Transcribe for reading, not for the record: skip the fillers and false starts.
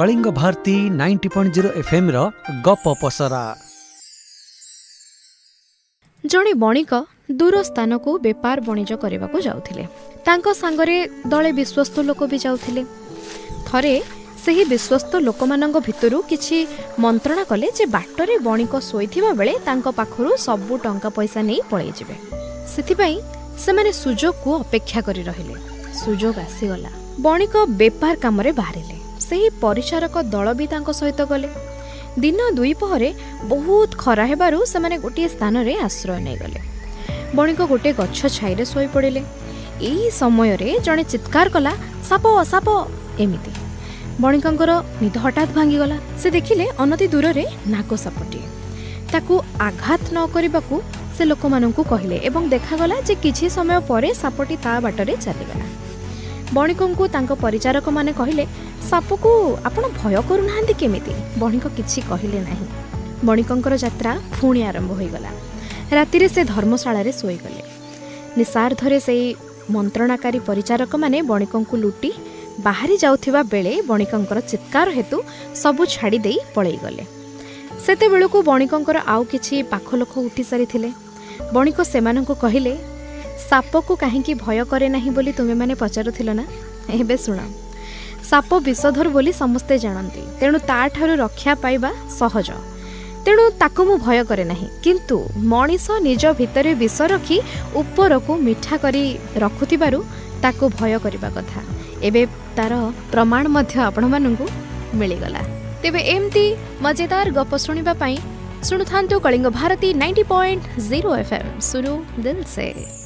କଳିଙ୍ଗ ଭାରତୀ 90.0 ଏଫ୍ଏମ୍ର ଗପ ପସରା। ଜଣେ ବଣିକ ଦୂର ସ୍ଥାନକୁ ବେପାର ବଣିଜ କରିବାକୁ ଯାଉଥିଲେ। ତାଙ୍କ ସାଙ୍ଗରେ ଦଳେ ବିଶ୍ୱସ୍ତ ଲୋକ ବି ଯାଉଥିଲେ। ଥରେ ସେହି ବିଶ୍ୱସ୍ତ ଲୋକମାନଙ୍କ ଭିତରୁ କିଛି ମନ୍ତ୍ରଣା କଲେ ଯେ ବାଟରେ ବଣିକ ଶୋଇଥିବା ବେଳେ ତାଙ୍କ ପାଖରୁ ସବୁ ଟଙ୍କା ପଇସା ନେଇ ପଳେଇଯିବେ। ସେଥିପାଇଁ ସେମାନେ ସୁଯୋଗକୁ ଅପେକ୍ଷା କରି ରହିଲେ। ସୁଯୋଗ ଆସିଗଲା। ବଣିକ ବେପାର କାମରେ ବାହାରିଲେ। ସେହି ପରିଚାରକ ଦଳ ବି ତାଙ୍କ ସହିତ ଗଲେ। ଦିନ ଦ୍ୱିପହରେ ବହୁତ ଖରା ହେବାରୁ ସେମାନେ ଗୋଟିଏ ସ୍ଥାନରେ ଆଶ୍ରୟ ନେଇଗଲେ। ବଣିକ ଗୋଟିଏ ଗଛ ଛାଇରେ ଶୋଇପଡ଼ିଲେ। ଏହି ସମୟରେ ଜଣେ ଚିତ୍କାର କଲା, ସାପ, ସାପ! ଏମିତି ବଣିକଙ୍କର ନିଦ ହଠାତ୍ ଭାଙ୍ଗିଗଲା। ସେ ଦେଖିଲେ ଅନତି ଦୂରରେ ନାଗ ସାପଟିଏ। ତାକୁ ଆଘାତ ନ କରିବାକୁ ସେ ଲୋକମାନଙ୍କୁ କହିଲେ ଏବଂ ଦେଖାଗଲା ଯେ କିଛି ସମୟ ପରେ ସାପଟି ତା ବାଟରେ ଚାଲିଗଲା। ବଣିକଙ୍କୁ ତାଙ୍କ ପରିଚାରକମାନେ କହିଲେ, ସାପକୁ ଆପଣ ଭୟ କରୁନାହାନ୍ତି କେମିତି? ବଣିକ କିଛି କହିଲେ ନାହିଁ। ବଣିକଙ୍କର ଯାତ୍ରା ପୁଣି ଆରମ୍ଭ ହୋଇଗଲା। ରାତିରେ ସେ ଧର୍ମଶାଳାରେ ଶୋଇଗଲେ। ନିଶାର୍ଦ୍ଧରେ ସେଇ ମନ୍ତ୍ରଣାକାରୀ ପରିଚାରକମାନେ ବଣିକଙ୍କୁ ଲୁଟି ବାହାରି ଯାଉଥିବା ବେଳେ ବଣିକଙ୍କର ଚିତ୍କାର ହେତୁ ସବୁ ଛାଡ଼ି ଦେଇ ପଳେଇଗଲେ। ସେତେବେଳକୁ ବଣିକଙ୍କର ଆଉ କିଛି ପାଖ ଲୋକ ଉଠି ସାରିଥିଲେ। ବଣିକ ସେମାନଙ୍କୁ କହିଲେ, ସାପକୁ କାହିଁକି ଭୟ କରେ ନାହିଁ ବୋଲି ତୁମେମାନେ ପଚାରୁଥିଲ ନା? ଏବେ ଶୁଣ। ସାପ ବିଷଧର ବୋଲି ସମସ୍ତେ ଜାଣନ୍ତି, ତେଣୁ ତାଠାରୁ ରକ୍ଷା ପାଇବା ସହଜ। ତେଣୁ ତାକୁ ମୁଁ ଭୟ କରେ ନାହିଁ। କିନ୍ତୁ ମଣିଷ ନିଜ ଭିତରେ ବିଷ ରଖି ଉପରକୁ ମିଠା କରି ରଖୁଥିବାରୁ ତାକୁ ଭୟ କରିବା କଥା। ଏବେ ତାର ପ୍ରମାଣ ମଧ୍ୟ ଆପଣମାନଙ୍କୁ ମିଳିଗଲା। ତେବେ ଏମିତି ମଜେଦାର ଗପ ଶୁଣିବା ପାଇଁ ଶୁଣୁଥାନ୍ତୁ କଳିଙ୍ଗ ଭାରତୀ 90.0 ଏଫ୍ ଏମ୍। ସୁରୁ ଦିଲ୍ ସେ।